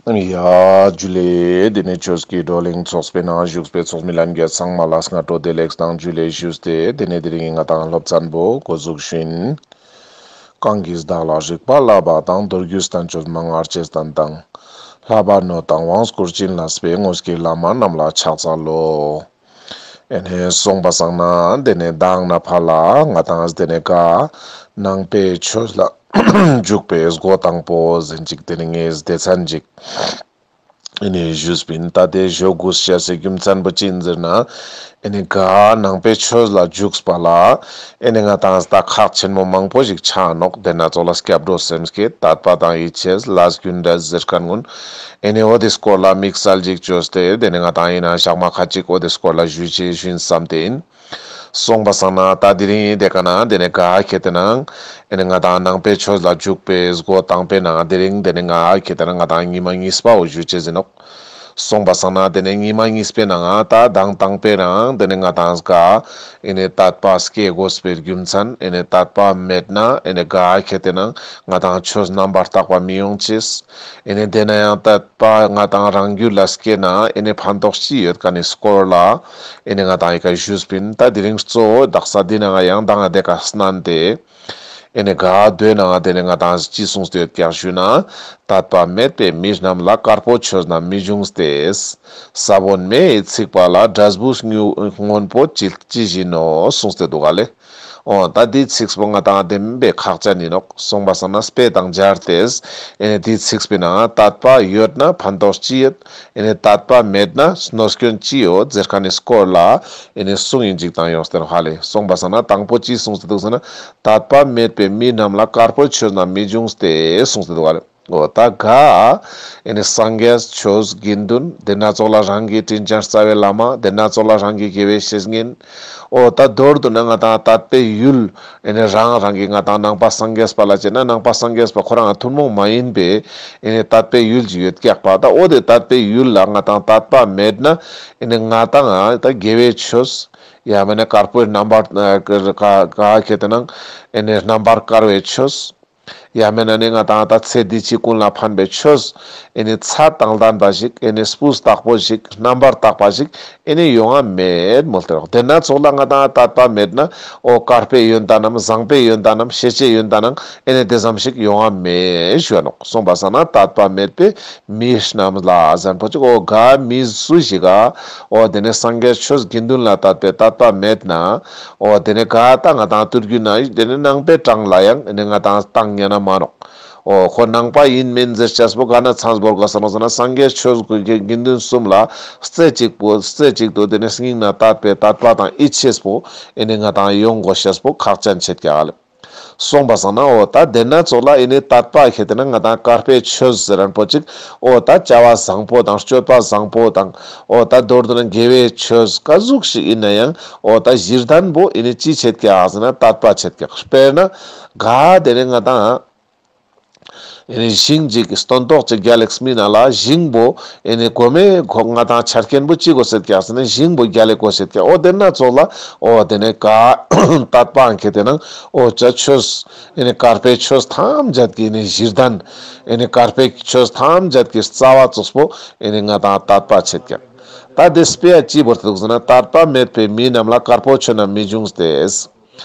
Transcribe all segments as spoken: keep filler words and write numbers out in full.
ཡ་ཇུ་ལེ། དེ་ནས་ཆོས་ཀྱི་བགྲོ་གླེང་ཚོགས་པའི་ནང་བཞུགས་པའི་ཚོགས་མི་ལྷན་རྒྱས་ཚང་མ་ལ་སྔ་དྲོ་བདེ་ལེགས་དང་ཇུ་ལེ་ཞུས་ཏེ། དེ་ནས་དེ་རིང་ང་ཏང་སློབ་ཚན་པོ་འགོ་འཛུགས་ཞུ་ཡིན། གང་གིས་བདག་ལ་རིག་པ་བསླབ་པ་དང་། མདོ་རྒྱུད་བསྟན་བཅོས་མན་ངག་རྗེས་བསྟན་དང་། བསླབ་པ་ནོད་དང་དབང་བསྐུར་བྱིན་བརླབས་པའི། དངོས་ཀྱི་བླ་མ་རྣམས་ལ་ཕྱག་འཚལ་ལོ། ཨེ་ནས་སོང་པ་སང་ན་དེ་ནས་མདང་ནས་ཕར་ལ་ང་ཏང་དེ་ནས་ག་ནང་པའི་ཆོས་ལ་འཇུག་པའི་སྒོ་དང་པོ་ཟེར་ཅིག་དེ་ནས་ངའི་སྡེ་ཚན་ཅིག་ཨེ་ནས་ཞུས་པིན། ད་དེ་ཞུ་དགོས་ཤེས་སི་རྒྱུ་མཚན་པོ་ཅི་ཡིན་ཟེར་ན། ཨེ་ནས་ག་ནང་པའི་ཆོས་ལ་འཇུག་པ་ལ་ཨེ་ནས་ང་ཏང་ད་ཁག་ཆེན་མོ་མང་པོ་ཞིག་ཆ་ནོག། དེ་ན་ཚོགས་ལ་སྐྱབས་འགྲོ་སེམས་བསྐྱེད། དད་པ་དང་ཡིད་ཆེས། ལས་རྒྱུ་འབྲས་ཟེར་མཁན་ཀུན། ཨེ་ནས་འོ་དེ་སྐོར་ལ་དམིགས་བསལ་ཅིག་བཅོས་ཏེ་དེ་ནས་ང་ཏང་ཡིན་ན་ཞག་མ་ཁ་ཅིག་འོ་དེ་སྐོར་ལ་ཞུ་ཅེས་ཞུ་ཡིན་བསམ་སྟེ་ཡིན། སོང་པ་སང་ན་ད་དེ་རིང་དེ་ཀ་ན་དེ་ནས་ག་ཁེ་ཏེ་ན་ཨེ་ནས་ང་ཏང་ནང་པའི་ཆོས་ལ་འཇུག་པའི་སྒོ་དང་པོའི་ནང་དེ་རིང་དེ་ནས་ང་ཁེ་ཏེ་ན་ང་ཏང་ཉི་མ་གཉིས་པའོ་ཞུ་ཅེས་ཡིན་ནོག། སོང་པ་སང་ན་དེ་ནས་ཉི་མ་གཉིས་པའི་ནང་ད་དང་དང་པོའི་ནང་དེ་ནས་ང་ཏང་ག་ཨེ་ནས་དད་པ་སྐྱེ་དགོས་པའི་རྒྱུ་མཚན། ཨེ་ནས་དད་པ་མེད་ན་ཨེ་ནས་ག་ཁེ་ཏེ་ན་ང་ཏང་ཆོས་རྣམ་པར་དག་པ་མི་ཡོང་ཅེས། ཨེ་ནས་དེ་ན་ཡང་དད་པ་ང་ཏང་རང་རྒྱུད་ལ་སྐྱེ་ན་ཨེ་ནས་ཕན་ཐོགས་ཅི་ཡོད་མཁན་ནི་སྐོར་ལ་ཨེ་ནས་ང་ཏང་ཡི་ཀ་ཞུས་པིན། ད་དེ་རིང་གཙོ་བོ་དག་ས་འདི་ནང་ཡང་དང་དེ་ཀ་སྣན་ཏེ་ཨེ་ནས་ག་དོན་ནང་དེ་ནས་ང་ཏང་ཅི་གསུངས་ཏེ་ཡོད་ཀྱག་ཞུ་ན། དད་པ་མེད་པའི་མི་རྣམས་ལ། དཀར་པོ་ཆོས་རྣམས་མི་འབྱུང་སྟེ། ས་བོན་མེ་ཡི་ཚིག་པ་ལ། འབྲས་བུ་སྔོན་པོ་ཅི་ཅི་བཞིན་ནོ། གསུངས་ཏེ་འདུག་ག་ལེ། འོ་ད་འདི་ཚིགས་པོ་ང་ཏང་བདེན་པའི་ཁག་ཅན་ཡིན་ནོག། སོང་པ་སང་ན་དཔེ་དང་སྦྱར་ཏེ་ཨེ་ནས་འདི་ཚིགས་པའི་ནང་དད་པ་ཡོད་ན་ཕན་ཐོགས་ཅི་ཡོད། ཨེ་ནས་དད་པ་མེད་ན་གནོད་སྐྱོན་ཅི་ཡོད་ཟེར་མཁན་ནི་སྐོར་ལ་ཨེ་ནས་གསུང་ཡིན་ཅིག་དང་ཡོངས་ཏེ་ཧ་ལེ། སོང་པ་སང་ན་དང་པོ་ཅི་གསུངས་ཏེ་འདུག་ཟེར་ན། དད་པ་མེད་པའི་མི་རྣམས་ལ། དཀར་པོ་ཆོས་རྣམས་མི་འབྱུང་སྟེ། གསུངས་ཏེ་འདུག་ག་ལེ། འོ་ད་ག་ཨེ་ནས་སངས་རྒྱས་ཆོས་དགེ་འདུན་དེ་ན་ཚོགས་ལ་རང་གི་དྲིན་ཅན་རྩ་བའི་བླ་མ་དེ་ན་ཚོགས་ལ་རང་གི་དགེ་བའི་བཤེས་གཉེན། འོ་ད་མདོར་བསྡུ་ན་ང་ཏང་དད་པའི་ཡུལ་ཨེ་ནས་རང་རང་གི་ང་ཏང་ནང་པ་སངས་རྒྱས་པ་ལ་བྱས་ན་ནང་པ་སངས་རྒྱས་པ་ཁོ་རང་ཐུན་མོང་མ་ཡིན་པའི་ཨེ་ནས་དད་པའི་ཡུལ་ཅིག་ཡོད་ཀྱག་པ། ད་འོ་དེ་དད་པའི་ཡུལ་ལ་ང་ཏང་དད་པ་མེད་ན་ཨེ་ནས་ང་ཏང་ད་དགེ་བའི་ཆོས་ཡང་མེད་ན་དཀར་པོའི་རྣམ་པར་ག་ག་ཁེ་ཏེ་ན་ཨེ་ནས་རྣམ་པར་དཀར་བའི་ཆོས། ཡང་མེད་ན་ནི་ང་ཏང་ད་ཚེ་འདི་ཕྱི་ཀུན་ལ་ཕན་པའི་ཆོས། ཨེ་ནི་ཚད་དང་ལྡན་པ་ཞིག་ཨེ་ནི་སྤུས་དག་པོ་ཞིག་རྣམ་པར་དག་པ་ཞིག་ཨེ་ནི་ཡོང་ང་མེད་མོལ་ཏེ་རོག། དེ་ན་ཚོགས་ལ་ང་ཏང་དད་པ་མེད་ན་འོ་དཀར་པོའི་ཡོན་ཏན་ནམ་བཟང་པོའི་ཡོན་ཏན་ནམ་ཤེས་བྱའི་ཡོན་ཏན་ནམ་ཨེ་ནི་དེ་ཙམ་ཞིག་ཡོང་ང་མེད་ཞུ་ནོག། སོང་པ་སང་ན་དད་པ་མེད་པའི་མི་རྣམས་ལ་ཟེར་པོ་ཅིག་འོ་ག་མི་སུ་ཞིག་ག་འོ་དེ་ནི་སངས་རྒྱས་ཆོས་དགེ་འདུན་ལ་དད་པའི་དད་པ་མེད་ན། འོ་དེ་ནི་ག་ད་ང་ཏང་དུས་རྒྱུན་ན་དེ་ནི་ནང་པའི་གྲངས་ལ་ཡང་ཨེ་ནི་ང་ཏང་བཏང་ཉན་ན་མ་ནོག། འོ་ཁོ་ནང་པ་ཡིན་མིན་ཟེར་ཅེས་པོ་ག་ན་ཚང་བོར་ག་ས་ནོག་ཟེར་ན་སངས་རྒྱས་ཆོས་དགེ་འདུན་གསུམ་ལ་རྩེ་གཅིག་པོ་རྩེ་གཅིག་ཏུ་དེ་ནི་སྙིང་ནས་དད་པའི་དད་པ་དང་ཡིད་ཆེས་པོ་ཨེ་ནི་ང་ཏང་ཡོང་དགོས་ཤེས་པོ་ཁག་ཅན་ཆེད་ཀྱག་ལེ། སོང་པ་སང་ན་འོ་ད་དེ་ན་ཚོགས་ལ་ཨེ་ནི་དད་པ་ཁེ་ཏེ་ན་ང་ཏང་དཀར་པོའི་ཆོས་ཟེར་རན་པོ་ཅིག་འོ་ད་བྱ་བ་བཟང་པོ་དང་སྤྱོད་པ་བཟང་པོ་དང་འོ་ད་མདོར་བསྡུ་ན་དགེ་བའི་ཆོས་ག་ཟུག་ཞིག་ཡིན་ན་ཡང་འོ་ད་གཞི་རྟེན་པོ་ཨེ་ནི་ཅི་ཆེད་ཀྱག་ཟེར་ན་དད་པ་ཆེད་ཀྱག། དཔེར་ན་ག་དེ་ནི་ང་ཏང་ཨེ་ནི་ཞིང་ཅིག་སྟོན་ཐོག་ཅིག་རྒྱལ་ལེགས་སྨིན་ན་ལ་ཞིང་པོ་ཨེ་ནི་གོ་མེ་གོ་ང་ཏང་ཆ་རྐྱེན་པོ་ཅི་དགོས་ཤེད་ཀྱག་ཟེར་ན་ཞིང་པོ་རྒྱལ་ལེགས་དགོས་ཤེད་ཀྱག། འོ་དེ་ན་ཚོགས་ལ་འོ་དེ་ནི་ག་དད་པ་ཁེ་ཏེ་ན་འོ་ཅ་ཆོས་ཨེ་ནི་དཀར་པོའི་ཆོས་ཐམས་ཅད་ཀྱི་ཨེ་ནི་གཞི་རྟེན་ཨེ་ནི་དཀར་པོའི་ཆོས་ཐམས་ཅད་ཀྱི་རྩ་བ་ཙོགས་པོ་ཨེ་ནི་ང་ཏང་དད་པ་ཆེད་ཀྱག། ད་དེ་དཔེ་ཡ་ཅི་བོར་ཏེ་འདུག་ཟེར་ན་དད་པ་མེད་པའི་མི་རྣམས་ལ། དཀར་པོ་ཆོས་རྣམས་མི་འབྱུང་སྟེ།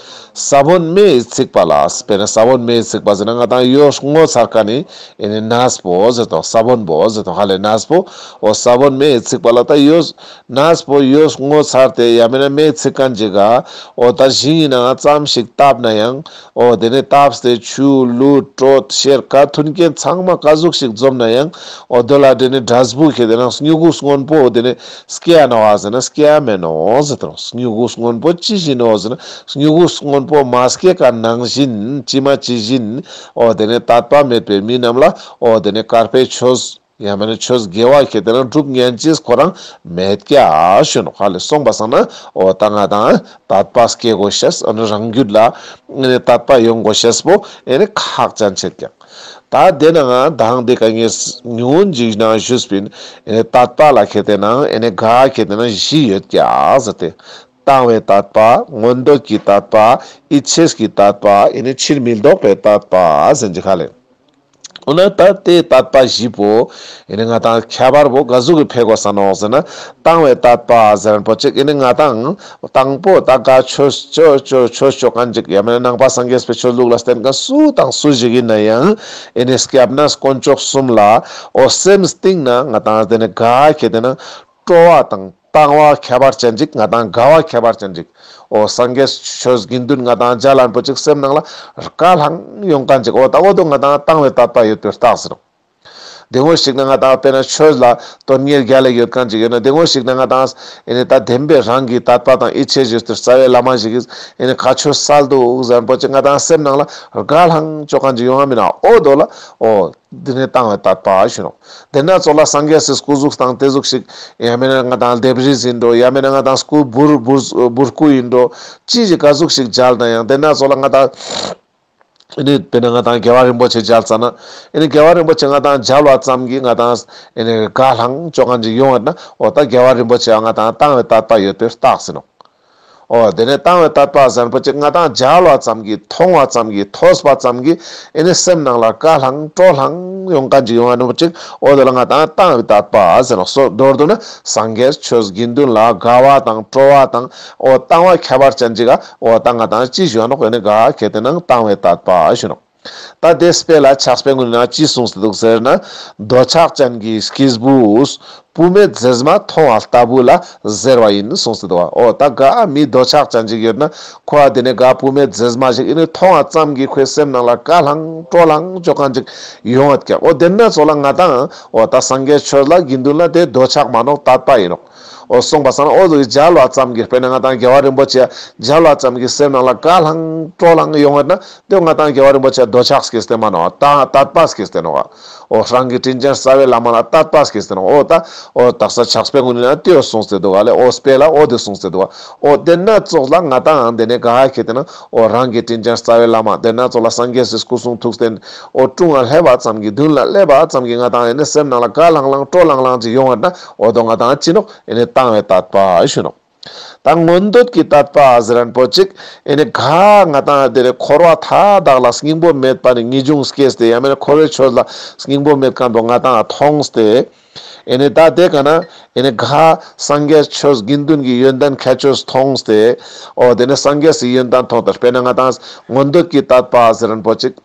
ས་བོན་མེ་ཡིས་ཚིག་པ་ལ། དཔེར་ན་ས་བོན་མེ་ཡིས་ཚིག་པ་ཟེར་ན་ང་ཏང་ཡོས་སྔོ་ཚར་ཀ་ནི་ཨེ་ནི་ནས་པོ་ཟེར་དོ། ས་བོན་པོ་ཟེར་དོ་ཧ་ལེ་ནས་པོ། འོ་ས་བོན་མེ་ཡིས་ཚིག་པ་ལ་ད་ཡོས་ནས་པོ་ཡོས་སྔོ་ཚར་ཏེ་ཡང་མེད་ན་མེ་ཚིག་མཁན་ཅིག་ག་འོ་ད་ཞིང་ཡིན་ནའང་ཙམ་ཞིག་བཏབ་ན་ཡང་འོ་དེ་ནི་བཏབ་སྟེ་ཆུ་ལུད་དྲོད་གཤེར་ཀ་མཐུན་རྐྱེན་ཚང་མ་ག་ཟུག་ཞིག་འཛོམས་ན་ཡང་འོ་དེ་ལ་དེ་ནི་འབྲས་བུ་ཁེ་ཏེ་ན་སྨྱུ་གུ་སྔོན་པོ་དེ་ནི་སྐྱེ་ཡ་ནོག་ཟེར་ན་སྐྱེ་ཡ་མེད་ནོག་ཟེར་དོ། སྨྱུ་གུ་སྔོན་པོ་ཅི་བཞིན་ནོག་ཟེར་ན་སྨྱུ་གུ་སྔོན་པོ་མ་སྐྱེ་ཀ་ནང་བཞིན་ཅི་མ་ཅི་བཞིན་འོ་དེ་ནི་དད་པ་མེད་པའི་མི་རྣམས་ལ་འོ་དེ་ནི་དཀར་པོའི་ཆོས་ཡང་མེད་ན་ཆོས་དགེ་བ་ཁེ་ཏེ་ན་སྒྲུབ་ཉན་ཅེས་ཁོ་རང་མེད་ཀྱག་ཞུ་ནོག་ཧ་ལེ། སོང་པ་སང་ན་འོ་ད་ང་ཏང་དད་པ་སྐྱེ་དགོས་ཤེས་འོ་ནི་རང་རྒྱུད་ལ་ཨེ་ནི་དད་པ་ཡོང་དགོས་ཤེས་པོ་ཨེ་ནི་ཁག་ཅན་ཆེད་ཀྱག། ད་དེ་ནང་ང་དང་དེ་ཀ་ངས་ཉུང་ངུ་ཅིག་ནང་ཞུས་པིན། ཨེ་ནི་དད་པ་ལ་ཁེ་ཏེ་ན་ཨེ་ནི་ག་ཁེ་ཏེ་ན་བཞི་ཡོད་ཀྱག་ཟེར་ཏེ། དང་བའི་དད་པ། མངོན་འདོད་ཀྱི་དད་པ། ཡིད་ཆེས་ཀྱི་དད་པ། ཨེ་ནི་ཕྱིར་མི་ལྡོག་པའི་དད་པ་ཟེར་ཅིག་ཧ་ལེ། འོ་ན་ད་དེ་དད་པ་བཞི་པོ་ཨེ་ནི་ང་ཏང་ཁྱད་པར་པོ་ག་ཟུག་གི་ཕེ་གོས་ས་ནོག་ཟེར་ན། དང་བའི་དད་པ་ཟེར་མཁན་པོ་ཅིག་ཨེ་ནི་ང་ཏང་དང་པོ་ད་ག་ཆོས་ཆོས་ཆོས་ཆོས་ཆོས་མཁན་ཅིག་ཡང་མེད་ན་ནང་པ་སངས་རྒྱས་པའི་ཆོས་ལུགས་ལ་བརྟེན་མཁན་སུ་དང་སུ་ཞིག་ཡིན་ན་ཡང་ཨེ་ནི་སྐྱབས་གནས་དཀོན་མཆོག་གསུམ་ལ་འོ་སེམས་གཏིང་ན་ང་ཏང་དེ་ནི་ག་ཁེ་ཏེ་ན་སྤྲོ་བ་དང་དང་བ་ཁྱད་པར་ཅན་ཅིག་ང་ཏང་དགའ་བ་ཁྱད་པར་ཅན་ཅིག་འོ་སངས་རྒྱས་ཆོས་དགེ་འདུན་ང་ཏང་མཇལ་ལན་པོ་ཅིག་སེམས་ནང་ལ་དགའ་ལྷང་ཡོང་མཁན་ཅིག་འོ་ད་འོ་དོ་ང་ཏང་དང་བའི་དད་པ་ཡོད་པའི་རྟགས་ཟེར་རོ། དེ་ངོ་ཞིག་ན་ང་ཏང་དཔེར་ན་ཆོས་ལ་དོན་གཉེར་རྒྱལ་ལ་ཡོད་མཁན་ཅིག་ཡོད་ན། དེ་ངོ་ཞིག་ན་ང་ཏང་ཨེ་ནི་ད་བདེན་པའི་རང་གི་དད་པ་དང་ཡིད་ཆེས་ཞུས་ཏེ་རྩ་བའི་བླ་མ་ཞིག་གིས་ཨེ་ནི་ག་ཆོས་སལ་འདུག་ཟེར་མཁན་པོ་ཅིག་ང་ཏང་སེམས་ནང་ལ་དགའ་ལྷང་ཅོ་མཁན་ཅིག་ཡོང་བ་མིན་ན། འོ་དོ་ལ་འོ་དེ་ནི་དང་བའི་དད་པ་ཞུ་ནོག་དེ་ན་ཙོགས་ལ་སངས་རྒྱས་སི་སྐུ་གཟུགས་དང་དེ་ཟུག་ཞིག་ཡང་མེད་ན་ང་ཏང་ལྡེབས་རིས་ཡིན་འགྲོ། ཡང་མེད་ན་ང་ཏང་སྐུ་འབུར་འབུར་འབུར་སྐུ་ཡིན་འགྲོ། ཅི་ཞིག་ག་ཟུག་ཞིག་མཇལ་ན་ཡང་། དེ་ན་ཙོགས་ལ་ང་ཏང་ཨེ་ནི་དཔེར་ན་ང་ཏང་རྒྱལ་བ་རིན་པོ་ཆེ་མཇལ་ཙ་ན་ཨེ་ནི་རྒྱལ་བ་རིན་པོ་ཆེ་ང་ཏང་མཇལ་བ་ཙམ་གྱིས་ང་ཏང་ཨེ་ནི་དགའ་ལྷང་ཅོ་མཁན་ཅིག་ཡོང་བ་ན། འོ་ད་རྒྱལ་བ་རིན་པོ་ཆེ་ང་ཏང་དང་བའི་དད་པ་ཡོད་པའི་རྟགས་ཡིན་ནོག་འོ་དེ་ནས་དང་བའི་དད་པ་ཟེར་མཁན་པོ་ཅིག་ང་ཏང་མཇལ་བ་ཙམ་གྱིས་མཐོང་བ་ཙམ་གྱིས་ཐོས་པ་ཙམ་གྱིས་ཨེ་ནི་སེམས་ནང་ལ་དགའ་ལྷང་སྤྲོ་ལྷང་ཡོང་མཁན་ཅིག་ཡོང་བ་ནོག་ཅིག་འོ་དེ་ལ་ང་ཏང་དང་བའི་དད་པ་ཟེར་ནོག་སོ་མདོར་བསྡུ་ན་སངས་རྒྱས་ཆོས་དགེ་འདུན་ལ་དགའ་བ་དང་སྤྲོ་བ་དང་འོ་དང་བ་ཁྱད་པར་ཅན་ཅིག་ག་འོ་ད་ང་ཏང་ཅི་ཞུ་བ་ནོག་ཨེ་ནི་ག་ཁེ་ཏེ་ན་དང་བའི་དད་པ་ཞུ་ནོག་ད་དེ་དཔེ་ལ་ཕྱག་དཔེ་ངོ་ན་ཅི་གསུངས་ཏེ་འདུག་ཟེར་ན། འདོད་ཆགས་ཅན་གྱི་སྐྱེས་བུས། བུད་མེད་མཛེས་མ་མཐོང་བ་ལྟ་བུ་ལ་ཟེར་བ་ཡིན་གསུངས་ཏེ་འདུག་འོ་ད་ག་མི་འདོད་ཆགས་ཅན་ཅིག་ཡོད་ན་ཁོ་ཨ་དེ་ནས་ག་བུད་མེད་མཛེས་མ་ཞིག་ཨེ་ནི་མཐོང་བ་ཙམ་གྱིས་ཁོའི་སེམས་ནང་ལ་དགའ་ལྷང་སྤྲོ་ལྷང་ཅོ་མཁན་ཅིག་ཡོང་བ་ཀྱག་འོ་དེ་ན་ཙོགས་ལ་ང་ཏང་འོ་ད་སངས་རྒྱས་ཆོས་ལ་དགེ་འདུན་ལ་དེ་འདོད་ཆགས་མན་ནོག་དད་པ་ཡིན་ནོག་འོ་སོང་པ་སང་ན་འོ་དེ་མཇལ་བ་ཙམ་གྱིས་དཔེར་ན་ང་ཏང་རྒྱལ་བ་རིན་པོ་ཆེ་མཇལ་བ་ཙམ་གྱིས་སེམས་ནང་ལ་དགའ་ལྷང་སྤྲོ་ལྷང་ཡོང་བ་ན། དེ་ང་ཏང་རྒྱལ་བ་རིན་པོ་ཆེ་འདོད་ཆགས་སྐྱེས་ཏེ་མན་ནོག་ད་དད་པ་སྐྱེས་ཏེ་ནོག་འོ་རང་གི་དྲིན་ཅན་རྩ་བའི་བླ་མ་ལ་དད་པ་སྐྱེས་ཏེ་ནོག་འོ་ད་འོ་དག་ས་ཕྱག་དཔེ་ངོ་ན་དེ་གསུངས་ཏེ་འདུག་ག་ལེ། འོ་དཔེ་ལ་འོ་དེ་གསུངས་ཏེ་འདུག་འོ་དེ་ན་ཙོགས་ལ་ང་ཏང་དེ་ནས་ག་ཁེ་ཏེ་ན་འོ་རང་གི་དྲིན་ཅན་རྩ་བའི་བླ་མ་དེ་ན་ཙོགས་ལ་སངས་རྒྱས་སི་སྐུ་གསུང་ཐུགས་རྟེན་འོ་དྲུང་ང་སླེབས་པ་ཙམ་གྱིས་མདུན་ལ་སླེབས་པ་ཙམ་གྱིས་ང་ཏང་ཨེ་ནི་སེམས་ནང་ལ་དགའ་ལྷང་ལྷང་སྤྲོ་ལྷང་ལྷང་ཅིག་ཡོང་བ་ན་འོ་དོ་ང་ཏང་ཅི་ནོག་ཨེ་ནི་དང་བའི་དད་པ་ཞུ་ནོག་ད་མངོན་འདོད་ཀྱི་དད་པ་ཟེར་མཁན་པོ་ཅིག་ཨེ་ནི་ག་ང་ཏང་དེ་རེ་འཁོར་བ་མཐའ་དག་ལ་སྙིང་པོ་མེད་པ་ནི་ངེས་འབྱུང་སྐྱེས་ཏེ་ཡང་མེད་ན་འཁོར་བའི་ཆོས་ལ་སྙིང་པོ་མེད་མཁན་པོ་ང་ཏང་མཐོང་སྟེ་ཨེ་ནི་ད་དེ་ག་ན་ཨེ་ནི་ག་སངས་རྒྱས་ཆོས་དགེ་འདུན་གྱི་ཡོན་ཏན་ཁྱད་ཆོས་མཐོང་སྟེ་འོ་དེ་ནི་སངས་རྒྱས་སི་ཡོན་ཏན་མཐོང་སྟེ་དཔེར་ན་ང་ཏང་མངོན་འདོད་ཀྱི་དད་པ་ཟེར་མཁན་པོ་ཅིག་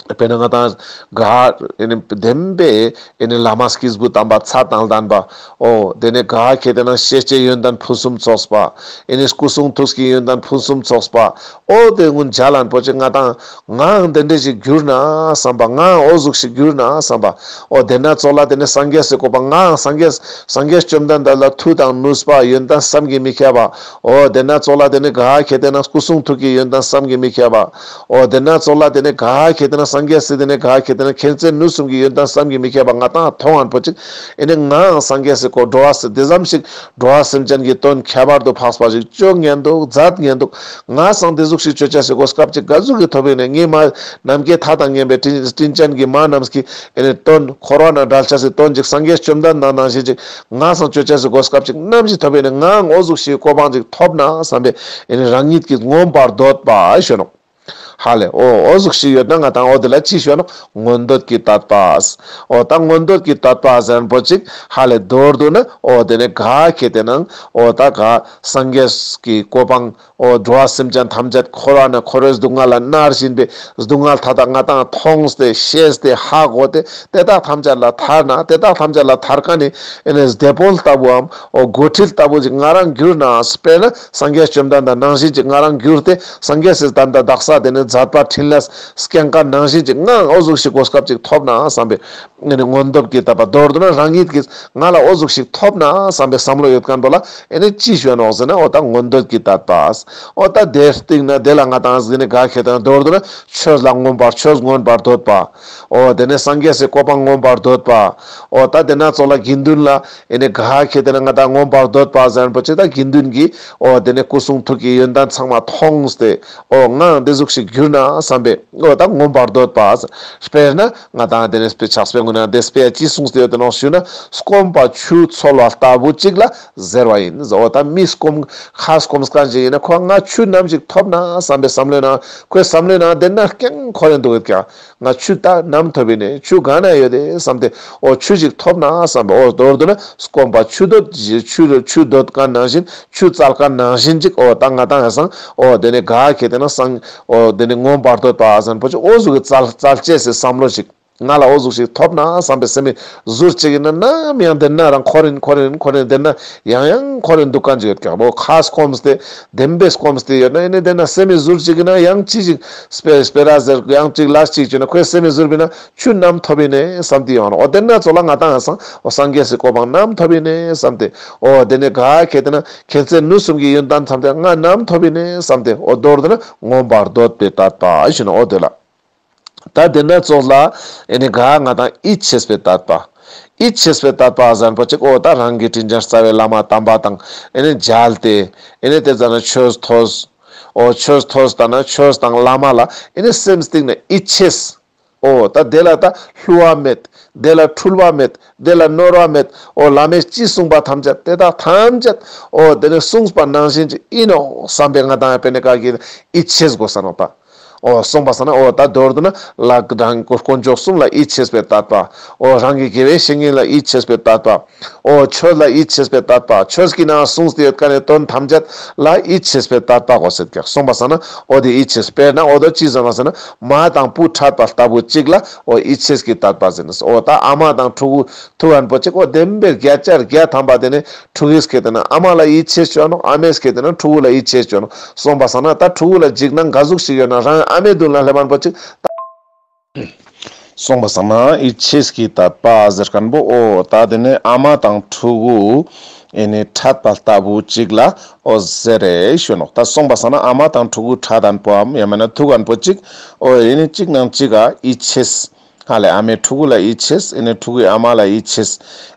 དཔེར་ན་ང་ཏང་ག་ཨེ་ནི་བདེན་པའི་ཨེ་ནི་བླ་མ་སྐྱེས་བུ་དམ་པ་ཚད་དང་ལྡན་པ། འོ་དེ་ནས་ག་ཁེ་ཏེ་ན་ཤེས་བྱའི་ཡོན་ཏན་ཕུན་སུམ་ཚོགས་པ། ཨེ་ནི་སྐུ་གསུང་ཐུགས་ཀྱི་ཡོན་ཏན་ཕུན་སུམ་ཚོགས་པ། འོ་དེ་ཀུན་མཇལ་ལན་པོ་ཅིག་ང་ཏང་ངའང་དེ་འདྲ་ཞིག་གྱུར་ན་བསམ་པ། ངའང་འོ་ཟུག་ཞིག་གྱུར་ན་བསམ་པ། འོ་དེ་ན་ཙོགས་ལ་དེ་ནི་སངས་རྒྱས་སི་གོ་འཕང་ངའང་སངས་རྒྱས་སངས་རྒྱས་བཅོམ་ལྡན་འདས་ལ་མཐུ་དང་ནུས་པ་ཡོན་ཏན་བསམ་གྱིས་མི་ཁྱབ་པ། འོ་དེ་ན་ཙོགས་ལ་དེ་ནི་ག་ཁེ་ཏེ་ན་སྐུ་གསུང་ཐུགས་ཀྱི་ཡོན་ཏན་བསམ་གྱིས་མི་ཁྱབ་པ། འོ་དེ་ན་ཙོགས་ལ་དེ་ནི་ག་ཁེ་ཏེ་ན་སངས་རྒྱས་སི་དེ་ནི་ག་ཁེ་ཏེ་ན་མཁྱེན་བརྩེ་ནུས་གསུམ་གྱི་ཡོན་ཏན་བསམ་གྱིས་མི་ཁྱབ་པ་ང་ཏང་མཐོང་ངན་པོ་ཅིག་ཨེ་ནི་ངའང་སངས་རྒྱས་སི་གོ་འགྲོ་བ་སེ་དེ་ཙམ་ཞིག་འགྲོ་བ་སེམས་ཅན་གྱི་དོན་ཁྱད་པར་དུ་འཕགས་པ་ཞིག་ཅོ་ཉན་འདུག་མཛད་ཉན་འདུག་ངའང་དེ་ཟུག་ཞིག་ཅོ་ཅེས་སི་གོ་སྐབས་ཅིག་ག་ཟུག་གི་ཐོབ་ཡིན་ནི། ངའི་མ་ནམ་མཁའི་མཐའ་དང་མཉམ་པའི་དྲིན་དྲིན་ཅན་གྱི་མ་རྣམས་ཀྱི་ཨེ་ནི་དོན་འཁོར་བ་ན་བསྒྲལ་ཅེས་སི་དོན་ཅིག་སངས་རྒྱས་བཅོམ་ལྡན་འདས་ནང་བཞིན་ཅིག་ངའང་ཅོ་ཅེས་སི་གོ་སྐབས་ཅིག་ནམ་ཞིག་ཐོབ་ཡིན་ནི། ངའང་འོ་ཟུག་ཞིག་གོ་འཕང་ཅིག་ཐོབ་ན་བསམ་པའི་ཨེ་ནི་རང་ཉིད་ཀྱིས་མངོན་པར་འདོད་པ་ཞུ་ནོག་ཧ་ལེ། འོ་འོ་ཟུག་ཞིག་ཡོད་ན་ང་ཏང་འོ་དེ་ལ་ཅི་ཞུ་ནོག་མངོན་འདོད་ཀྱི་དད་པ། འོ་ད་མངོན་འདོད་ཀྱི་དད་པ་ཟེར་མཁན་པོ་ཅིག་ཧ་ལེ་མདོར་བསྡུ་ན་འོ་དེ་ནི་ག་ཁེ་ཏེ་ན་འོ་ད་ག་སངས་རྒྱས་ཀྱི་གོ་འཕང་འོ་འགྲོ་བ་སེམས་ཅན་ཐམས་ཅད་འཁོར་བ་ན་འཁོར་བའི་སྡུག་བསྔལ་ལ་མནར་བཞིན་པའི་སྡུག་བསྔལ་མཐའ་དག་ང་ཏང་མཐོང་སྟེ་ཤེས་ཏེ་ཧ་གོ་སྟེ་དེ་དག་ཐམས་ཅད་ལ་ཐར་ན་དེ་དག་ཐམས་ཅད་ལ་ཐར་མཁན་ནི་ཨེ་ནི་སྡེ་དཔོན་ལྟ་བུའམ་འོ་འགོ་ཁྲིད་ལྟ་བུ་ཅིག་ང་རང་གྱུར་ན། དཔེར་ན་སངས་རྒྱས་བཅོམ་ལྡན་འདས་ནང་བཞིན་ཅིག་ང་རང་གྱུར་ཏེ་སངས་རྒྱས་སི་ད་ལྟ་དག་ས་དེ་ནི་མཛད་པ་འཕྲིན་ལས་སྐྱེངས་མཁན་ནང་བཞིན་ཅིག་ངའང་འོ་ཟུག་ཞིག་གོ་སྐབས་ཅིག་ཐོབ་ན་བསམ་པའི་ཨེ་ནི་མངོན་འདོད་ཀྱི་དད་པ། མདོར་བསྡུ་ན་རང་ཉིད་ཀྱིས་ང་ལ་འོ་ཟུག་ཞིག་ཐོབ་ན་བསམ་པའི་བསམ་བློ་ཡོད་མཁན་པོ་ལ་ཨེ་ནི་ཅི་ཞུ་ནོག་ཟེར་ན་འོ་ད་མངོན་འདོད་ཀྱི་དད་པ། འོ་ད་དེ་སྟིང་ན་དེ་ལ་ང་ཏང་ཟེར་ནི་ག་ཁེ་ཏེ་ན་མདོར་བསྡུ་ན་ཆོས་ལ་མངོན་པར་ཆོས་མངོན་པར་འདོད་པ། འོ་དེ་ནས་སངས་རྒྱས་སི་གོ་འཕང་མངོན་པར་འདོད་པ། འོ་ད་དེ་ན་ཙོགས་ལ་དགེ་འདུན་ལ་ཨེ་ནི་ག་ཁེ་ཏེ་ན་ང་ཏང་མངོན་པར་འདོད་པ་ཟེར་མཁན་པོ་ཅིག་ད་དགེ་འདུན་གྱི་འོ་དེ་ནས་སྐུ་གསུང་ཐུགས་ཀྱི་ཡོན་ཏན་ཚང་མ་མཐོང་སྟེ་འོ་ངའང་དེ་ཟུག་ཞིག་གྱུར་ན་བསམ་པའི་འོ་ད་མངོན་པར་འདོད་པ། དཔེར་ན་ང་ཏང་དེ་ནས་དཔེ་ཕྱག་དཔེ་ངོ་ན་དེ་དཔེ་ཅི་གསུངས་ཏེ་ཡོད་དེ་ནོག་ཞུ་ན། སྐོམ་པ་ཆུ་འཚོལ་བ་ལྟ་བུ་ཅིག་ལ་ཟེར་བ་ཡིན། འོ་ད་མི་སྐོམ་ཁ་སྐོམ་མཁན་ཞིག་ཡིན་ན་ཁོ་ང་ཆུ་ནམ་ཞིག་ཐོབ་ན་བསམ་པའི་བསམ་བློའི་ནང་ཁོའི་བསམ་བློའི་ནང་དེ་ན་རྐྱང་འཁོར་རེ་འདུག་ཡོད་ཀྱང་། ང་ཆུ་ད་ནམ་ཐོབ་ཡིན་ནས་ཆུ་ག་ན་ཡོད་དེ་བསམ་སྟེ་འོ་ཆུ་ཞིག་ཐོབ་ན་བསམ་པ་འོ་མདོར་བསྡུ་ན་སྐོམ་པ་ཆུ་འདོད་ཆུ་ཆུ་འདོད་མཁན་ནང་བཞིན་ཆུ་བཙལ་མཁན་ནང་བཞིན་ཅིག་འོ་ད་ང་ཏང་ཡང་སང་འོ་དེ་ནས་ག་ཁེ་དེ་ན་སང་འོ་དེ་ནས་མངོན་པར་འདོད་པ་ཟེར་མཁན་པོ་ཅིག་འོ་ཟུག་གི་བཙལ་བཙལ་ཅེས་སི་བསམ་བློ་ཞིག་ང་ལ་འོ་ཟུག་ཞིག་ཐོབ་ན་བསམ་པའི་སེམས་མི་ཟུར་ཅིག་ཡིན་ན་ནམ་ཡང་དེ་ན་རང་འཁོར་རིན་འཁོར་རིན་འཁོར་རིན་དེ་ན་ཡང་ཡང་འཁོར་རིན་འདུག་མཁན་ཅིག་ཡོད་ཀྱག་འོ་ཁ་སྐོམ་སྟེ་བདེན་པའི་སྐོམ་སྟེ་ཡོད་ན་ཡིན་ན་དེ་ན་སེམས་མི་ཟུར་ཅིག་ཡིན་ན་ཡང་ཅི་ཞིག་སྤེ་སྤེ་ར་ཟེར་ཡང་ཅིག་ལ་ཅིག་བྱས་ན་ཁོའི་སེམས་མི་ཟུར་བི་ན་ཆུ་ནམ་ཐོབ་ཡིན་ནས་བསམ་སྟེ་ཡོང་ནོ། འོ་དེ་ན་ཚོ་ལ་ང་ཏང་ཡང་སང་འོ་སངས་རྒྱས་སི་གོ་འཕང་ནམ་ཐོབ་ཡིན་ནས་བསམ་སྟེ་འོ་དེ་ནས་ག་ཁེ་དེ་ན་ཁྱེད་ཚེ་ནུས་གསུམ་གྱི་ཡོན་ཏན་ཐམས་ཅད་ང་ནམ་ཐོབ་ཡིན་ནས་བསམ་སྟེ་འོ་མདོར་བསྡུ་ན་མངོན་པར་འདོད་པའི་དད་པ་ཞུ་ནོ། འོ་དེ་ལ། ད་དེ་ན་ཚོགས་ལ་ཨེ་ནི་ག་ང་ཏང་ཡིད་ཆེས་པའི་དད་པ། ཡིད་ཆེས་པའི་དད་པ་ཟེར་མཁན་པོ་ཅིག་འོ་ད་རང་གི་དྲིན་ཅན་རྩ་བའི་བླ་མ་དམ་པ་དང་ཨེ་ནི་མཇལ་ཏེ་ཨེ་ནི་དེ་ཙ་ན་ཆོས་ཐོས། འོ་ཆོས་ཐོས་ད་ན་ཆོས་དང་བླ་མ་ལ་ཨེ་ནི་སེམས་གཏིང་ནས་ཡིད་ཆེས། འོ་ད་དེ་ལ་ད་བསླུ་བ་མེད། དེ་ལ་འཁྲུལ་བ་མེད། དེ་ལ་ནོར་བ་མེད། འོ་བླ་མས་ཅི་གསུངས་པ་ཐམས་ཅད་དེ་དག་ཐམས་ཅད་འོ་དེ་ནི་གསུངས་པ་ནང་བཞིན་ཅིག་ཡིན་ནོ་བསམ་པའི་ང་ཏང་ཡང་དཔེར་ན་ག་གི་ཡིད་ཆེས་དགོས་ས་ནོ་ད། འོ་གསུངས་པ་སང་ན་འོ་ད་མདོར་བསྡུ་ན་ལ་རང་དཀོན་མཆོག་གསུམ་ལ་ཡིད་ཆེས་པའི་དད་པ། འོ་རང་གི་དགེ་བའི་བཤེས་གཉེན་ལ་ཡིད་ཆེས་པའི་དད་པ། འོ་ཆོས་ལ་ཡིད་ཆེས་པའི་དད་པ། ཆོས་ཀྱི་ནང་གསུངས་ཏེ་ཡོད་མཁན་ནི་དོན་ཐམས་ཅད་ལ་ཡིད་ཆེས་པའི་དད་པ་གོ་ཟེར་ཀྱག་གསུངས་པ་སང་ན་འོ་དེ་ཡིད་ཆེས་དཔེར་ན་འོ་དོ་ཅི་ཟེར་ན་ཟེར་ན་མ་དང་བུ་འཕྲད་པ་ལྟ་བུ་ཅིག་ལ་འོ་ཡིད་ཆེས་ཀྱི་དད་པ་ཟེར་ནས། འོ་ད་ཨ་མ་དང་ཕྲུ་གུ་ཐུག་མཁན་པོ་ཅིག་འོ་བདེན་པའི་བརྒྱ་ཆ་བརྒྱ་ཐམ་པ་དེ་ནི་ཕྲུ་གུས་ཁེ་དེ་ན་ཨ་མ་ལ་ཡིད་ཆེས་བྱོས་ནོ། ཨ་མས་ཁེ་དེ་ན་ཕྲུ་གུ་ལ་ཡིད་ཆེས་བྱོས་ནོ། གསུངས་པ་སང་ན་ད་ཕྲུ་གུ་ལ་འཇིགས་སྣང་ག་ཟུག་ཞིག་ཡོད་ན་རང་ཨ་མའི་མདུན་ལ་སླེབས་མཁན་པོ་ཅིག་གསུངས་པ་སང་ན་ཡིད་ཆེས་ཀྱི་དད་པ་ཟེར་མཁན་པོ་འོ་ད་དེ་ནི་ཨ་མ་དང་ཕྲུ་གུ་ཨེ་ནི་འཕྲད་པ་ལྟ་བུ་ཅིག་ལ་འོ་ཟེར་རེ་ཞུ་ནོ། ད་གསུངས་པ་སང་ན་ཨ་མ་དང་ཕྲུ་གུ་འཕྲད་མཁན་པོའམ་ཡང་མིན་ན་ཐུག་མཁན་པོ་ཅིག་འོ་ཨེ་ནི་གཅིག་ནང་གཅིག་ག་ཡིད་ཆེས། ཧ་ལས་ཨ་མའི་ཕྲུ་གུ་ལ་ཡིད་ཆེས། ཨེ་ནི་ཕྲུ་གུའི་ཨ་མ་ལ་ཡིད་ཆེས།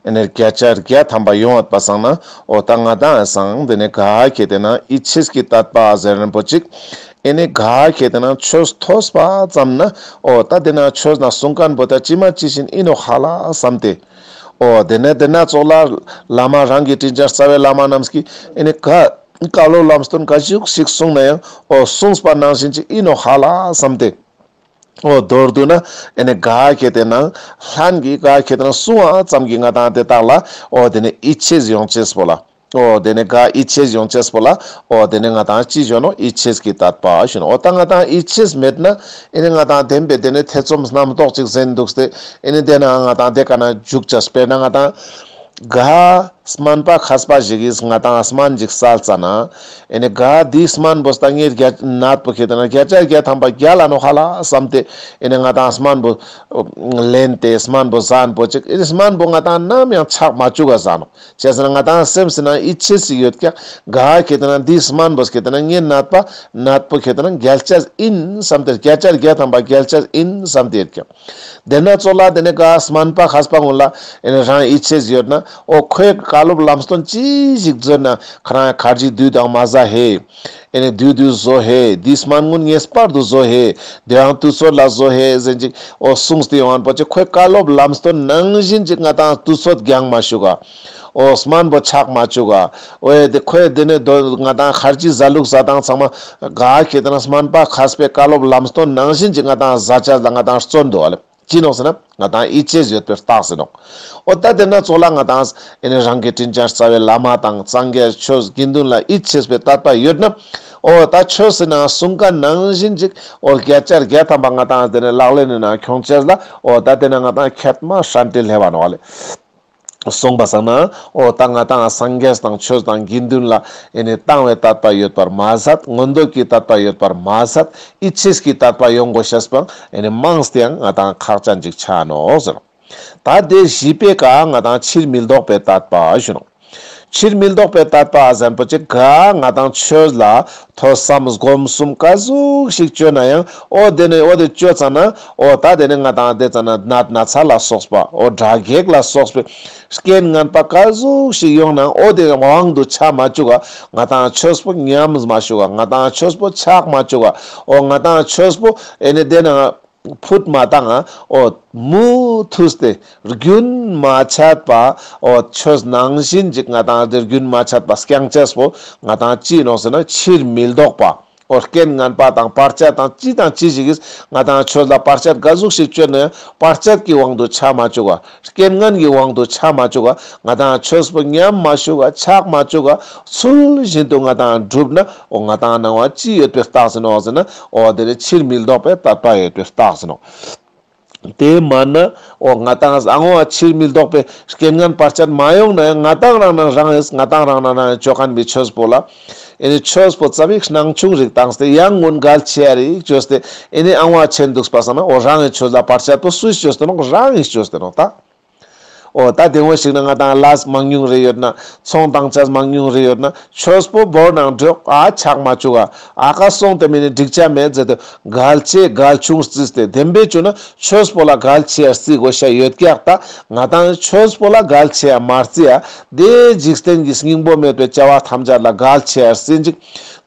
ཨེ་ནི་བརྒྱ་ཆ་བརྒྱ་ཐམ་པ་ཡོང་བ་སང་ན་འོ་ད་ང་ཏང་ཡང་སང་དེ་ནི་ག་ཁེ་དེ་ན་ཡིད་ཆེས་ཀྱི་དད་པ་ཟེར་མཁན་པོ་ཅིག་ཨེ་ནི་ག་ཁེ་དེ་ན་ཆོས་ཐོས་པ་ཙམ་ན་འོ་ད་དེ་ན་ཆོས་ན་གསུང་མཁན་པོ་ད་ཇི་མ་ཇི་བཞིན་ཡིན་ནོ་ཧ་ལ་བསམ་སྟེ། འོ་དེ་ནས་དེ་ན་ཚོགས་ལ་བླ་མ་རང་གི་དྲིན་ཅན་རྩ་བའི་བླ་མ་རྣམས་ཀྱིས་ཨེ་ནི་ག་བཀའ་སློབ་ལམ་སྟོན་ག་ཞིག་ཞིག་གསུངས་ན་ཡང་འོ་གསུངས་པ་ནང་བཞིན་ཅིག་ཡིན་ནོ་ཧ་ལ་བསམ་སྟེ། འོ་མདོར་བསྡུ་ན་ཨེ་ནི་ག་ཁེ་དེ་ན་ལྷན་གྱིས་ག་ཁེ་དེ་ན་གསུང་བ་ཙམ་གྱིས་ང་ཏང་དེ་དག་ལ་འོ་དེ་ནི་ཡིད་ཆེས་ཡོང་ཅེས་པོ་ལ། འོ་དེ་ནི་ག་ཡིད་ཆེས་ཡོང་ཅེས་པོ་ལ་འོ་དེ་ནི་ང་ཏང་ཅི་ཞུ་ནོ། ཡིད་ཆེས་ཀྱི་དད་པ་ཞུ་ནོ། འོ་ད་ང་ཏང་ཡིད་ཆེས་མེད་ན་ཨེ་ནི་ང་ཏང་བདེན་པའི་དེ་ནི་ཐེ་ཚོམ་རྣམ་རྟོག་ཅིག་ཟེན་འདུག་སྟེ་ཨེ་ནི་དེ་ན་ང་ཏང་དེ་ཀ་ན་འཇུག་ཅེས་དཔེར་ན་ང་ཏང་ག་སྨན་པ་མཁས་པ་ཞིག་གིས་ང་ཏང་སྨན་ཅིག་སལ་ཙ་ན་ཨེ་ནི་ག་དེ་སྨན་པོ་ད་ངའི་རྒྱ་ནད་པོ་ཁེ་དེ་ན་བརྒྱ་ཆ་བརྒྱ་ཐམ་པ་རྒྱལ་ལ་ནོ་ཧ་ལ་བསམ་སྟེ་ཨེ་ནི་ང་ཏང་སྨན་པོ་ལེན་ཏེ་སྨན་པོ་ཟན་པོ་ཅིག་ཨེ་ནི་སྨན་པོ་ང་ཏང་ནམ་ཡང་ཆག་མ་བཅུག་ག་ཟ་ནོ། བྱས་ཙ་ན་ང་ཏང་སེམས་སི་ནང་ཡིད་ཆེས་ཤིག་ཡོད་ཀྱག་ག་ཁེ་དེ་ན་འདི་སྨན་པོ་ཁེ་དེ་ན་ངའི་ནད་པ་ནད་པོ་ཁེ་དེ་ན་རྒྱལ་ཆ་ཡིན་བསམ་སྟེ་བརྒྱ་ཆ་བརྒྱ་ཐམ་པ་རྒྱལ་ཆ་ཡིན་བསམ་སྟེ་ཡོད་ཀྱག་དེ་ན་ཚོགས་ལ་དེ་ནི་ག་སྨན་པ་མཁས་པ་ངུན་ལ་ཨེ་ནི་རང་ཡིད་ཆེས་ཡོད་ན་འོ་ཁོའི་བཀའ་སློབ་ལམ་སྟོན་ཅི་ཞིག་མཛད་ན་ཁ་རང་ཁར་ཇི་དུས་དང་མ་ཟ་ཧེ། ཨེ་ནི་དུས་དུས་ཟོ་ཧེ། འདི་སྨན་ངུན་ངེས་པར་དུ་ཟོ་ཧེ། དེའང་དུས་ཚོད་ལ་ཟོ་ཧེ་ཟེར་ཅིག་འོ་གསུངས་ཏེ་ཡོང་བ་པོ་ཅིག་ཁོའི་བཀའ་སློབ་ལམ་སྟོན་ནང་བཞིན་ཅིག་ང་ཏང་དུས་ཚོད་འགྱངས་མ་བཅུག་ག་འོ་སྨན་པོ་ཆག་མ་བཅུག་ག་འོ་དེ་ཁོས་དེ་ནས་དོ་ང་ཏང་ཁར་ཇི་ཟ་ལུགས་ཟ་སྟངས་ཚང་མ་ག་ཁེ་དེ་ན་སྨན་པ་མཁས་པའི་བཀའ་སློབ་ལམ་སྟོན་ནང་བཞིན་ཅིག་ང་ཏང་ཟ་ཆ་ལ་ང་ཏང་བརྩོན་འདུག་ཨ་ལེ། ཅི་ནོག་ཟེར་ན་ང་ཏང་ཡིད་ཆེས་ཡོད་པའི་རྟགས་ཟེར་ནོག་འོ་ད་དེ་ན་ཚོགས་ལ་ང་ཏང་ཨེ་ནི་རང་གི་དྲིན་ཅན་རྩ་བའི་བླ་མ་དང་སངས་རྒྱས་ཆོས་དགེ་འདུན་ལ་ཡིད་ཆེས་པའི་དད་པ་ཡོད་ན་འོ་ད་ཆོས་སི་ནང་གསུང་མཁན་ནང་བཞིན་ཅིག་འོ་བརྒྱ་ཆ་བརྒྱ་ཐམ་པ་ང་ཏང་དེ་ནི་ལག་ལེན་ནི་ནང་ཁྱོང་ཅེས་ལ་འོ་ད་དེ་ན་ང་ཏང་ཁེ་མ་ཧྲན་ཏེ་སླེབས་པ་ནོག་ཨ་ལེ། གསུངས་པ་སང་ན་འོ་ད་ང་ཏང་སངས་རྒྱས་དང་ཆོས་དང་དགེ་འདུན་ལ་ཨེ་ནི་དང་བའི་དད་པ་ཡོད་པར་མ་ཟད། མངོན་འདོད་ཀྱི་དད་པ་ཡོད་པར་མ་ཟད། ཡིད་ཆེས་ཀྱི་དད་པ་ཡོང་དགོས་ཤེས་པོ་ཨེ་ནི་མངས་ཏེ་ཡང་ང་ཏང་ཁག་ཅན་ཅིག་ཆ་ནོག་ཟེར། ད་དེ་བཞི་པའི་ཀ་ང་ཏང་ཕྱིར་མི་ལྡོག་པའི་དད་པ་ཞུ་ནོག་ཕྱིར་མི་ལྡོག་པའི་དད་པ་ཟེར་མཁན་པོ་ཅིག་ག་ང་ཏང་ཆོས་ལ་ཐོས་བསམ་སྒོམ་གསུམ་ག་ཟུག་ཞིག་བཅོས་ན་ཡང་འོ་དེ་ནི་འོ་དེ་བཅོས་ཙ་ན་འོ་ད་དེ་ནི་ང་ཏང་དེ་ཙ་ན་ནད་ན་ཚ་ལ་སོགས་པ་འོ་དགྲ་བགེགས་ལ་སོགས་པའི་རྐྱེན་ངན་པ་ག་ཟུག་ཞིག་ཡོང་ན་འོ་དེ་དབང་དུ་ཆ་མ་བཅུག་ག་ང་ཏང་ཆོས་པོ་ཉམས་མ་བཅུག་ག་ང་ཏང་ཆོས་པོ་ཆག་མ་བཅུག་ག་འོ་ང་ཏང་ཆོས་པོ་ཨེ་ནི་དེ་ན་ཕུད་མ་བཏང་ང་འོ་མུ་མཐུད་དེ་རྒྱུན་མ་ཆད་པ་འོ་ཆོས་ནང་བཞིན་ཅིག་ང་ཏང་དེ་རྒྱུན་མ་ཆད་པ་སྐྱང་ཅེས་པོ་ང་ཏང་ཅི་ནོག་ཟེར་ན་ཕྱིར་མི་ལྡོག་པ། འོ་རྐྱེན་ངན་པ་དང་བར་ཆད་དང་ཅི་དང་ཅི་ཞིག་གིས་ང་དང་ཆོས་ལ་བར་ཆད་ག་ཟུག་ཞིག་བཅོས་ན་ཡང་བར་ཆད་ཀྱི་དབང་དུ་ཆ་མ་བཅུག་ག། རྐྱེན་ངན་གྱི་དབང་དུ་ཆ་མ་བཅུག་ག། ང་དང་ཆོས་པོ་ཉམས་མ་བཅུག་ག། ཆག་མ་བཅུག་ག། ཚུལ་བཞིན་དུ་ང་དང་བསྒྲུབ་ན་འོ་ང་དང་ནང་བ་ཅི་ཡོད་པའི་རྟགས་ཡིན་ནོག་ཟེར་ན། འོ་དེ་ནི་ཕྱིར་མི་ལྡོག་པའི་དད་པ་ཡོད་པའི་རྟགས་ཡིན་ནོག། དེ་མ་ན་འོ་ང་དང་ཨ་ངོ་ཕྱིར་མི་ལྡོག་པའི་རྐྱེན་ངན་བར་ཆད་མ་ཡོང་ན་ཡང་ང་དང་རང་ན་རང་ཡིས་ང་དང་རང་ན་རང་ཡིས་བཅོ་མཁན་པའི་ཆོས་པོ་ལ། ཨེ་ནི་ཆོས་པོ་རྩ་བའི་སྣང་ཆུང་རིགས་བཏང་སྟེ་ཡང་སྔོན་འགལ་ཆེ་ཡ་རིགས་བཅོས་ཏེ་ཨེ་ནི་ཨ་ངོ་ཆེན་འདུག་པ་སང་ན་འོ་རང་གི་ཆོས་ལ་བར་ཆད་པོ་སུས་བཅོས་ཏེ་ནོག། རང་གིས་བཅོས་ཏེ་ནོག་ད། འོ་ད་དེ་འོ་ཞིག་ན་ང་དང་ལས་མང་ཉུང་རེ་ཡོད་ན་ཚོང་བཏང་ཆས་མང་ཉུང་རེ་ཡོད་ན་ཆོས་པོ་བོར་ནང་འགྲོ་ཨ་ཆག་མ་བཅུག་ག། ཨ་ཀ་སོང་སྟེ་མི་ནི་འགྲིག་ཆ་མེད་ཟེར་ཏེ་འགལ་ཆེ་འགལ་ཆུང་རྩིས་ཏེ་བདེན་པའི་བཅོས་ན་ཆོས་པོ་ལ་འགལ་ཆེ་ཡ་རྩི་དགོས་ཤ་ཡོད་ཀྱག། ད་ང་དང་ཆོས་པོ་ལ་འགལ་ཆེ་ཡ་མ་རྩི་ཡ། དེ་འཇིག་རྟེན་གྱི་སྙིང་པོ་མེད་པའི་བྱ་བ་ཐམས་ཅད་ལ་འགལ་ཆེ་ཡ་རྩི་འཇིག།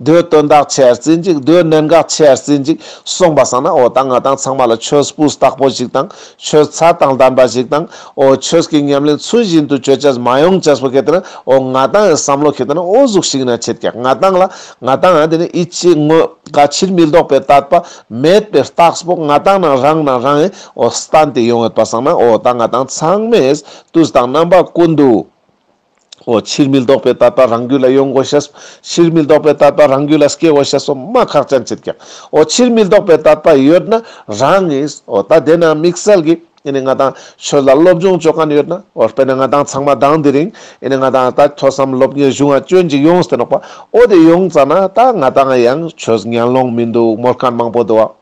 དེ་དོན་དག་ཆེ་ཡ་རྩི་འཇིག། དེ་གནད་འགག་ཆེ་ཡ་རྩི་འཇིག་སོང་པ་སང་ན་འོ་ད་ང་དང་ཚང་མ་ལ་ཆོས་སྤུས་དག་པོ་ཞིག་དང་ཆོས་ཚད་དང་ལྡན་པ་ཞིག་དང་འོ་ཆོས་ཀྱི་ཉམས་ལེན་ཚུལ་བཞིན་དུ་བཅོ་ཆས་མ་ཡོང་ཆས་པོ་ཁེ་ཏེ་ན་འོ་ང་དང་ངི་བསམ་བློ་ཁེ་ཏེ་ན་འོ་ཟུག་ཞིག་ན་ཆེད་ཀྱག། ང་དང་ལ་ང་དང་ཨ་དེ་ནི་ཨི་ཆེ་ངོ་ག་ཕྱིར་མི་ལྡོག་པའི་དད་པ་མེད་པའི་རྟགས་པོ་ང་དང་ན་རང་ན་རང་ངི་འོ་སྟན་ཏེ་ཡོང་ཡོད་པ་སང་ན་འོ་ད་ང་དང་ཚང་མས་དུས་དང་རྣམ་པ་ཀུན་ཏུ། འོ་ཕྱིར་མི་ལྡོག་པའི་དད་པ་རང་རྒྱུད་ལ་ཡོང་དགོས་ཤེས། ཕྱིར་མི་ལྡོག་པའི་དད་པ་རང་རྒྱུད་ལ་སྐྱེ་དགོས་ཤེས་སོ་མ་ཁག་ཅན་ཆེད་ཀྱག། འོ་ཕྱིར་མི་ལྡོག་པའི་དད་པ་ཡོད་ན་རང་ངིས་འོ་ད་དེ་ན་དམིགས་བསལ་གྱི་ཨེ་ནི་ང་དང་ཆོས་ལ་སློབ་སྦྱོང་བཅོ་མཁན་ཡོད་ན་འོ་དཔེར་ན་ང་དང་ཚང་མ་དང་དེ་རིང་ཨེ་ནི་ང་དང་ད་ཐོས་བསམ་སློབ་གཉེར་གཞུང་ང་སྐྱོན་ཅིག་ཡོངས་ཏེ་ནོག་པ། འོ་དེ་ཡོང་ཙ་ན་ད་ང་དང་ཡང་ཆོས་ཉན་ལོང་མི་འདུག་མོལ་མཁན་མང་པོ་འདུག་བ།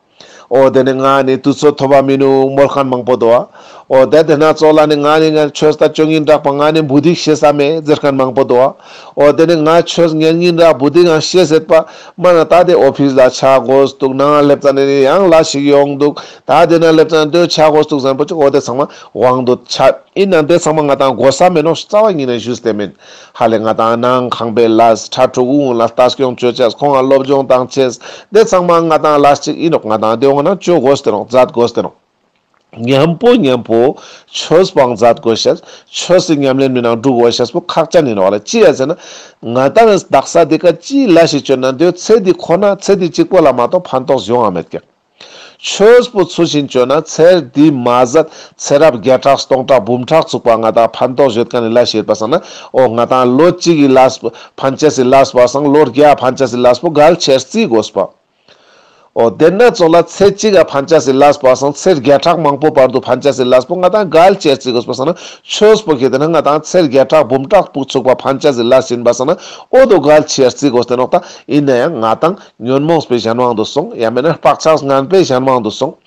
འོ་དེ་ནི་ང་ནི་དུས་ཚོད་ཐོབ་པ་མི་འདུག་མོལ་མཁན་མང་པོ་འདུག་བ། འོ་དེ་དེ་ན་ཙོགས་ལ་ནི་ང་ནི་ང་ཆོས་ད་བཅོ་ཉིན་དྲག་པ་ང་ནི་བུ་དིག་ཤེས་ས་མེད་ཟེར་མཁན་མང་པོ་འདུག་བ། འོ་དེ་ནི་ང་ཆོས་ཉན་ཉིན་དྲག་བུ་དིག་ང་ཤེས་ཟེར་པ་མ་ན་ད་དེ་ཨོ་ཕིས་ལ་ཆ་དགོས་འདུག་ནང་སླེབས་ཙ་ནི་ཡང་ལ་ཞིག་ཡོང་འདུག། ད་དེ་ན་སླེབས་ཙ་ནི་དེ་ཆ་དགོས་འདུག་ཟེར་པོ་ཅིག། འོ་དེ་ཚང་མ་དབང་དུ་ཆ། ཨིན་ན་དེ་ཚང་མ་ང་དང་དགོས་ས་མེད་ནོག། རྩ་བ་ཉིད་ནས་ཞུས་ཏེ་མེད། ཧ་ལས་ང་དང་ནང་ཁང་པའི་ལས་ཕྲུ་གུ་ལ་ལྟ་སྐྱོང་བཅོ་ཆས་ཁོང་ལ་སློབ་སྦྱོང་བཏང་ཆས་དེ་ཚང་མ་ང་དང་ལས་ཅིག་ཨིན་ནོག། ང་དང་དེ་འོ་ན་བཅོ་དགོས་ཏེ་ནོག། མཛད་དགོས་ཏེ་ནོག། མཉམ་པོ་མཉམ་པོ་ཆོས་པོའང་མཛད་དགོས་ཤེས། ཆོས་སི་ཉམས་ལེན་མི་ནང་འགྲོ་དགོས་ཤེས་པོ་ཁག་ཅན་ཨིན་ནོག་ལ། ཅི་ཡ་ཟེར་ན་ང་དང་དག་ས་དེ་ཀ་ཅི་ལས་ཤིག་བཅོ་ན་དེ་ཚེ་འདི་ཁོ་ན་ཚེ་འདི་གཅིག་པོ་ལ་མ་གཏོགས་ཕན་ཐོགས་ཡོང་ང་མེད་ཀྱག། ཆོས་པོ་ཚུལ་བཞིན་བཅོས་ན་ཚེ་འདི་མ་ཟད་ཚེ་རབས་བརྒྱ་ཕྲག་སྟོང་ཕྲག་འབུམ་ཕྲག་ཚུགས་པ་ང་དང་ཕན་ཐོགས་ཡོད་མཁན་ནི་ལས་ཤིག་ཡོད་པ་སང་ན་འོ་ང་དང་ལོ་གཅིག་གི་ལས་པོ་ཕན་ཆ་སི་ལས་པ་སང་ལོ་བརྒྱ་ཕན་ཆ་སི་ལས་པོ་གལ་ཆེར་བརྩི་དགོས་པ། འོ་དེ་ན་ཙོགས་ལ་ཚེ་གཅིག་ག་ཕན་ཆ་སི་ལས་པ་སང་ཚེ་བརྒྱ་ཕྲག་མང་པོ་བར་དུ་ཕན་ཆ་སི་ལས་པོ་ང་དང་གལ་ཆེར་བརྩི་དགོས་པ་སང་ན་ཆོས་པོ་ཁེ་ཏེ་ན་ང་དང་ཚེ་བརྒྱ་ཕྲག་འབུམ་ཕྲག་པོ་ཚུགས་པ་ཕན་ཆ་སི་ལས་ཡིན་པ་སང་ན་འོ་དོ་གལ་ཆེར་བརྩི་དགོས་ཏེ་ནོག། ད་ཨིན་ན་ཡང་ང་དང་ཉོན་མོངས་པའི་གཞན་དབང་དུ་སོང་། ཡང་མེད་ན་བག་ཆགས་ངན་པའི་གཞན་དབང་དུ་སོང་།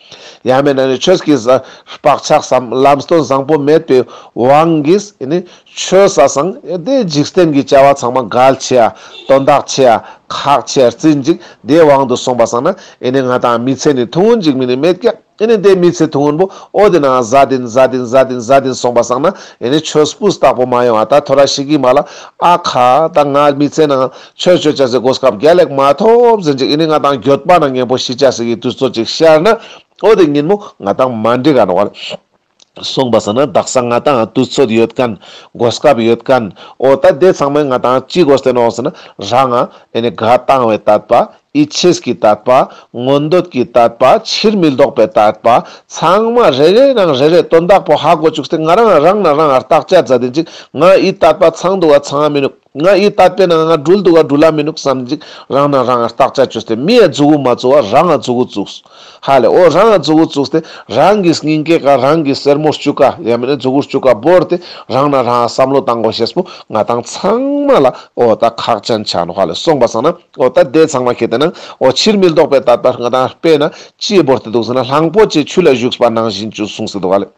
ཡང་མེད་ན་ནི་ཆོས་ཀྱི་བག་ཆགས་སམ་ལམ་སྟོན་བཟང་པོ་མེད་པའི་དབང་གིས་ཨེ་ནི་ཆོས་ས་སང་དེ་འཇིག་རྟེན་གྱི་བྱ་བ་ཚང་མ་གལ་ཆེ་ཡ་དོན་དག་ཆེ་ཡ་ཁག་ཆེ་ཡ་རྩིན་ཅིག་དེ་དབང་དུ་སོང་པ་སང་ན་ཨེ་ནི་ང་དང་མི་ཚེ་ནི་ཐུང་ངུན་ཅིག་མ་ནི་མེད་ཀྱག། ཨེ་ནི་དེ་མི་ཚེ་ཐུང་ངུན་པོ་འོ་དེ་ནང་ཟད་དིན་ཟད་དིན་ཟད་དིན་ཟད་དིན་སོང་པ་སང་ན་ཨེ་ནི་ཆོས་སྤུས་དག་པོ་མ་ཡོང་ང་། ད་ཐོ་རས་ཤིག་གི་མ་ལ་ཨ་ཁ་ད་ང་མི་ཚེ་ནང་ཆོས་ཆོས་ཆ་སི་གོ་སྐབས་རྒྱལ་ལེགས་མ་ཐོབ་ཟེར་ཅིག་ཨེ་ནི་ང་དང་འགྱོད་པ་ནང་ཉམ་པོ་ཤི་ཆ་སི་གི་དུས་ཚོད་ཅིག་ཤར་ན་འོ་དེ་ཉིན་མོ་ང་དང་མ་འགྲིག་ག་ནོག་བ། སོང་པ་སང་ན་དག་ས་ང་དང་དུས་ཚོད་ཡོད་མཁན་གོ་སྐབས་ཡོད་མཁན་འོ་ད་དེ་ཚང་མས་ང་དང་ཅི་དགོས་ཏེ་ནོག་ཟེར་ན་རང་ང་ཨེ་ནི་དགའ་བཏང་བའི་དད་པ། ཡིད་ཆེས་ཀྱི་དད་པ། མངོན་འདོད་ཀྱི་དད་པ། ཕྱིར་མི་ལྡོག་པའི་དད་པ། ཚང་མ་རེ་རེ་ནང་རེ་རེ་དོན་དག་པོ་ཧ་གོ་བཅུག་སྟེ་ང་རང་རང་ན་རང་ང་བརྟག་དཔྱད་མཛད་དེ་ཅིག་ང་ཡི་དད་པ་ཚང་འདུག་ག་ཚང་ང་མི་ནུག། ང་ཡི་དད་པའི་ནང་ང་འགྲུལ་འདུག་ག་འགྲུལ་ལ་མི་ནུག་བསམ་ཅིག་རང་ན་རང་ང་བརྟག་དཔྱད་བཅོས་ཏེ་མི་ཡ་མཛུ་གུ་མ་བཙུགས་པ་རང་ང་མཛུ་གུ་བཙུགས། ཧ་ལས་འོ་རང་ང་མཛུ་གུ་བཙུགས་ཏེ་རང་གི་སྙིང་གའི་ཀ་རང་གི་སེར་མོ་བཅུག་ག་ཡང་མིན་ན་མཛུ་གུ་བཅུག་ག་བོར་ཏེ་རང་ན་རང་ང་བསམ་བློ་བཏང་དགོས་ཤེས་པོ་ང་དང་ཚང་མ་ལ་འོ་ད་ཁག་ཅན་ཆ་ནོག་ཧ་ལས། སོང་པ་སང་ན་འོ་ད་དེ་ཚང་མ་ཁེ་ཏེ་ན་འོ་ཕྱིར་མི་ལྡོག་པའི་དད་པ་ང་དང་དཔེར་ན་ཅི་བོར་ཏེ་འདུག་ཟེར་ན་གླང་པོ་ཆེ་ཆུ་ལ་ཞུགས་པ་ནང་བཞིན་ཅུ་གསུངས་སེ་འདུག་ཧ་ལས།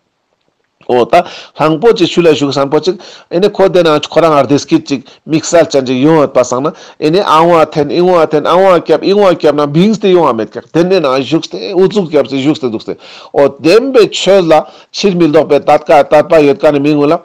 འོ་ད་གླང་པོ་ཆེ་ཆུ་ལ་ཞུགས་སམ་པོ་ཅིག་ཨེ་ནི་ཁོ་དེ་ན་ཁོ་རང་ང་བདེ་སྐྱིད་ཅིག་དམིགས་བསལ་ཅན་ཅིག་ཡོང་ཡོད་པ་སང་ན་ཨེ་ནི་ཨ་ཝ་འཐེན་ཨི་ཝ་འཐེན་ཨ་ཝ་རྒྱབ་ཨི་ཝ་རྒྱབ་ན་བིངས་ཏེ་ཡོང་བ་མེད་ཀྱག། དེ་ནས་ན་ཞུགས་ཏེ་ཨུ་ཚུགས་རྒྱབ་སྟེ་ཞུགས་ཏེ་འདུག་སྟེ། འོ་བདེན་པའི་ཆོས་ལ་ཕྱིར་མི་ལྡོག་པའི་དད་ཀ་དད་པ་ཡོད་མཁན་ནི་མི་ངུ་ལ་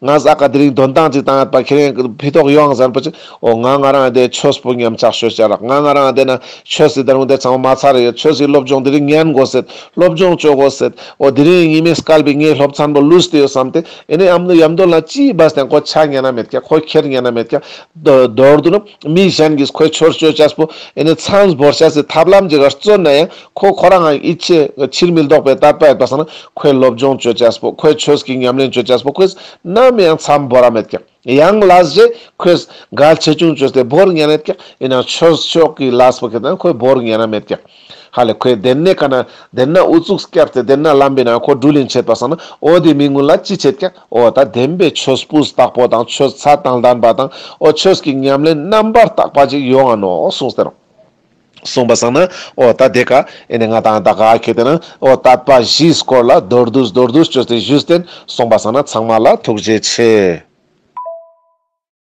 ང་ཟ་ཀ་དེ་རིང་དོན་ཏང་ཅིག་བཏང་ཡོད་པ་ཁྱེད་རང་ཕི་ཐོག་ཡོང་ཟེར་པ་ཅིག་འོ་ང་ང་རང་དེ་ཆོས་པོ་ཉམས་ཆག་ཤོས་ཅ་རག་ང་ང་རང་དེ་ན་ཆོས་སི་ད་རུང་དེ་ཚང་མ་མ་ཚར་ཡོད། ཆོས་སི་སློབ་སྦྱོང་དེ་རིང་ཉན་དགོས་ཟེར། སློབ་སྦྱོང་བཅོ་དགོས་ཟེར། འོ་དེ་རིང་ཉི་མའི་སྐལ་བའི་ངའི་སློབ་ཚན་པོ་ལུས་ཏེ་ཡོད་བསམ་སྟེ་ཨེ་ནི་ཨམ་ནུ་ཡམ་དོ་ལ་ཅི་བས་ཏེ་ཁོ་ཆ་ཉན་ན་མེད་ཀྱག་ཁོ་ཁྱེར་ཉན་ན་མེད་ཀྱག་མདོར་བསྡུ་ན་མི་གཞན་གྱིས་ཁོའི་ཆོས་བཅོ་ཅེས་པོ་ཨེ་ནི་མཚམས་བོར་ཅེས་སི་ཐབས་ལམ་ཅིག་ག་བརྩོན་ན་ཡང་ཁོ་ཁོ་རང་ཡིད་ཆེས་ཕྱིར་མི་ལྡོག་པའི་དད་པ་ཡོད་པ་སང་ན་ཁོའི་སློབ་སྦྱོང་བཅོ་ཅེས་པོ་ཁོའི་ཆོས་ཀྱི་ཉམས་ལེན་བཅོ་ཅེས་པོ་ཁོས་ནམ་ཡང་མཚམས་བོར་ར་མེད་ཀྱག་ཡང་ལས་རྗེས་ཁོས་གལ་ཆེ་ཆུང་བཅོས་ཏེ་བོར་ཉན་ཡོད་ཀྱག་ཡིན་ནའང་ཆོས་ཕྱོགས་ཀྱི་ལས་པོ་ཁེ་ཏེ་ན་ཁོས་བོར་ཉན་ན་མེད་ཀྱག་ཧ་ལེ་ཁོས་དེན་ནེ་ཀ་ན་དེན་ན་ཨུ་ཚུགས་བསྐྱབས་ཏེ་དེན་ན་ལམ་པའི་ནང་ཁོ་འགྲུལ་ཡིན་ཆེད་པ་སང་ན་འོ་དེ་མི་ངུན་ལ་ཅི་ཆེད་ཀྱག་འོ་ད་བདེན་པའི་ཆོས་སྤུས་དག་པོ་དང་ཆོས་ཚད་དང་ལྡན་པ་དང་འོ་ཆོས་ཀྱི་ཉམས་ལེན་རྣམ་པར་དག་པ་ཅིག་ཡོང་ང་ནོག་གསུངས་ཏེ་ནོག་གསུངས་པ་སང་ན་འོ་ད་དེ་ཀ་ཨེ་ནི་ང་དང་ད་ག་ཁེ་ཏེ་ན་འོ་དད་པ་བཞིའི་སྐོར་ལ་མདོར་བསྡུས་མདོར་བསྡུས་བཅོས་ཏེ་ཞུས་ཏེན་གསུངས་པ་སང་ན་ཚང་མ་ལ་ཐུགས་རྗེ་ཆེ།